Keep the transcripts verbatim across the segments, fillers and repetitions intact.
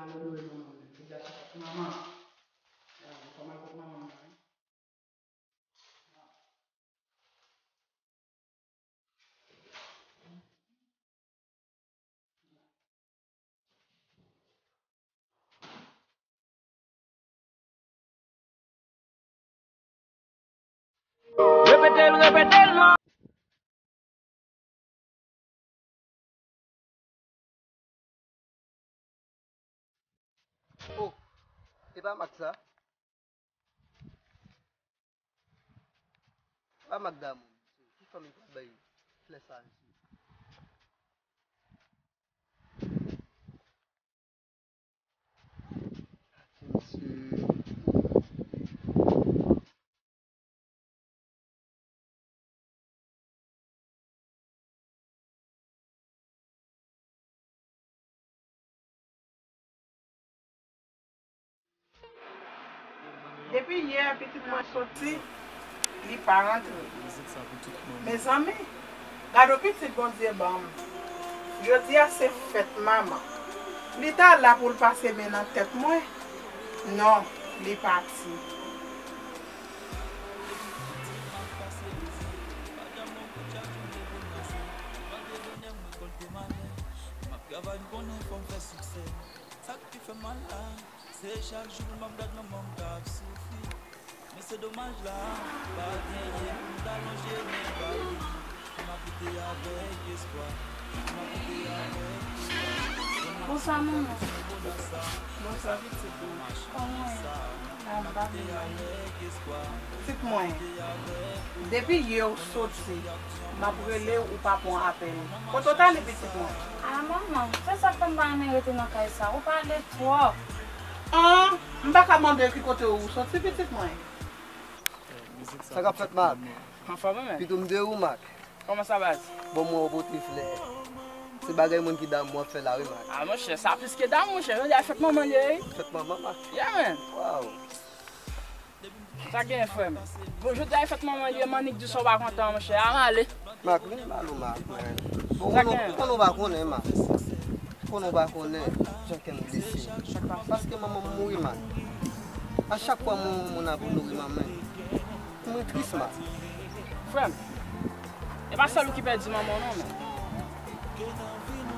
Alelouya, manman mwen. Jodi a se fèt manman. Ah, m fè mal kont manman mwen, wi. Repete l, repete l non. Oh, e pa Mak sa? E pa Mak Damou? Ki fanm li pral bay flè sa, mesye? Depi yè pitit mwen soti, li pa rantre. Mezanmi, gade yon pitit Bondye ban m. Jodi a se fèt manman. Li ta la pou l pase men nan tèt mwen. Non, li pati. Sa k pi fè m mal la, se chak jou pou m ap gad manman m k ap soufri. Men se domaj la, pa genyen pou m ta lonje men ba li. M ap lite avèk espwa. M ap lite avèk espwa. Bonswa, manman. Bonswa, pitit mwen. Kòman w ye? Ah, m pa pi mal. Pitit mwen, depi yè w soti, m ap rele w, ou pa pran apèl. Kote w t ale, pitit mwen? Ah, manman, se sa k fè m pa renmen rete nan kay sa. Ou pale twòp. An, m pa ka mande w ki kote ou soti, pitit mwen. Sa k ap fèt, Mak? Anfòm, wi, men. Pito m de ou, Mak. Kòman sa, baz? Bon, mwen, ou pote flè. Se bagay moun ki damou ap fè la, wi, Mak. Ah, monchè, sa plis ke damou, monchè. Jodi a fèt manman li ye, wi. Fèt manman, Mak? Yeah, man. Waw. Sa gen, frè m? Bon, jodi a e fèt manman li ye, m annik di sa w pa kontan, monchè. A, m ale. Mak, vin ba nou, Mak, man. Bon, ou konnen, ou konnen w pa konnen, Mak. Ou konnen w pa konnen jan kè m blese. Paske manman m mouri, Mak. A chak fwa m wè yon moun ap onore manman l, m tris, Mak. Frè m, e pa sèl ou ki pèdi manman w non, men.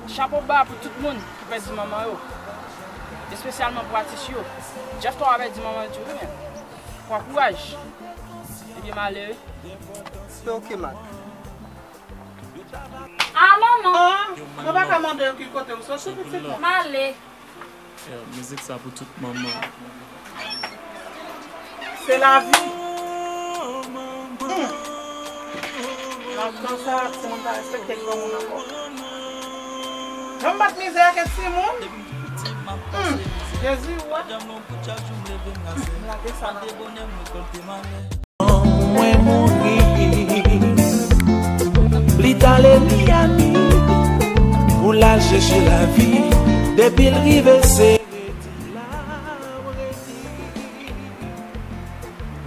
Chapo ba pou tout moun ki pèdi manman yo, espesyalman pou atis yo. Jeff Thor pèdi manman l tou, wi, men. Pran kouraj. Ebyen, m ale, wi. Se oke, Mak. Ah, manman! Ah, mwen pa ka mande w ki kote w soti, pitit mwen. M ale. Yo, mizik sa pou tout manman. Se lavi. Hmm. Nan tan sa, timoun pa respekte granmoun ankò. Jan m bat mizè ak timoun. Hmm. Jezi, ou wè. M lage sa nan men. Mwen mouri. Li t ale Miami pou l al chèche lavi. Depi l rive se redi l ap redi.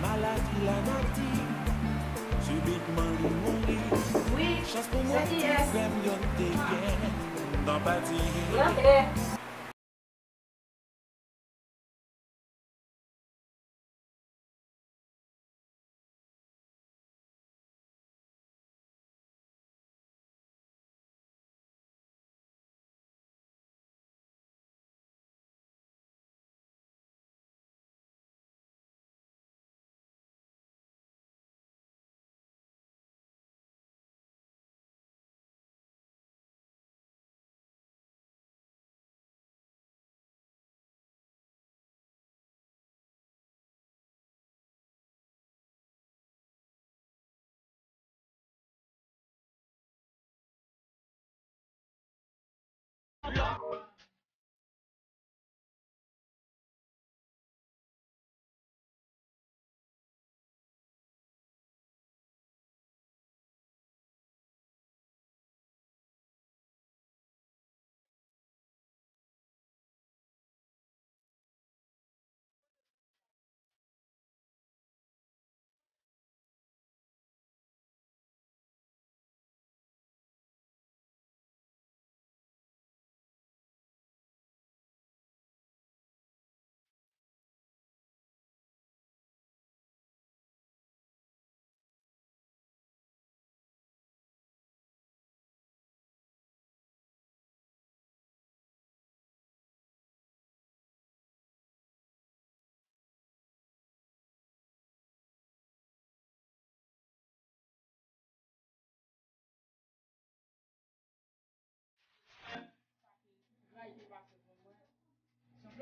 Maladi la nati, sibitman li mouri. Wi, chans pou mwen ti frè m yo te gen. Nan pati.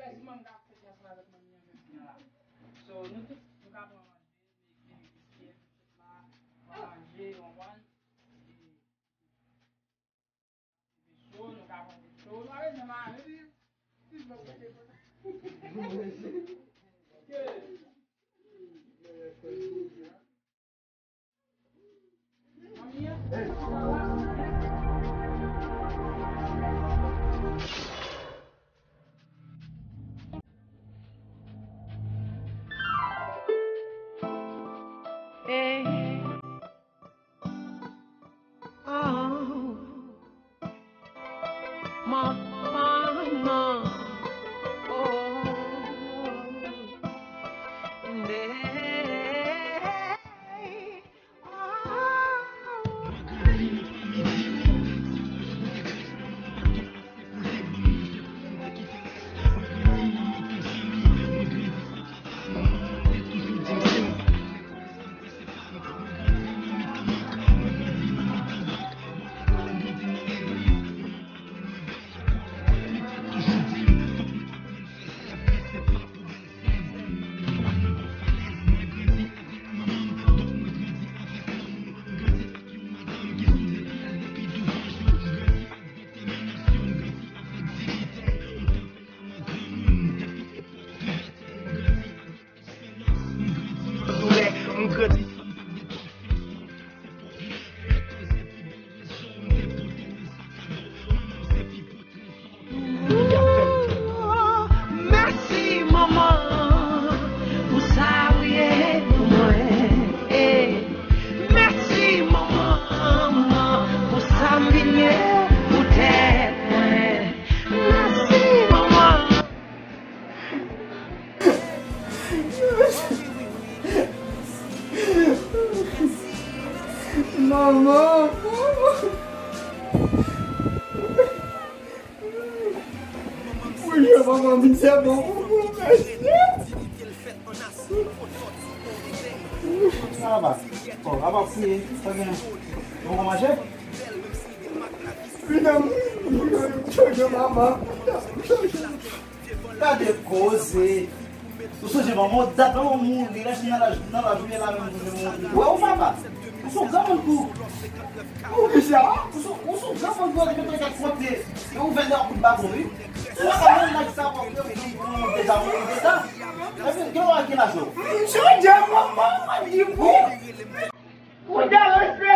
Di mwen m ka fete ansanm avèk manmi an jodi a la. So, nou tout, nou ka pran manje, mete biskit, tout la, pran manje, yon mòn. Mèsi manman pou sa ou ye pou mwen. Mèsi manman pou sa m vin ye pou tèt mwen. Mèsi manman. Manman, manman. Mwen jwe manman vin sèman pou mwen. Sa va. Bon, apa priye. Sa gen. Bon, kòman mache? Vin nan mwen. Mwen jwe manman. Gade koze. Ou sonje manman w dat manman w mouri, rete nan laj, nan laj ou ye la menm pou mouri. Ou wè ou papa. Ou se yon granmoun tou. Ou deja, ou se, ou se yon granmoun tou, depi mwen gade kote. E ou vennde ap kout baton, wi. Ou pa ka menm nèg sa pa ou depi ou deja mouri deja. Epi, gen ou a ki laj ou? M sonje manman mwen li mouri. Ou ta rete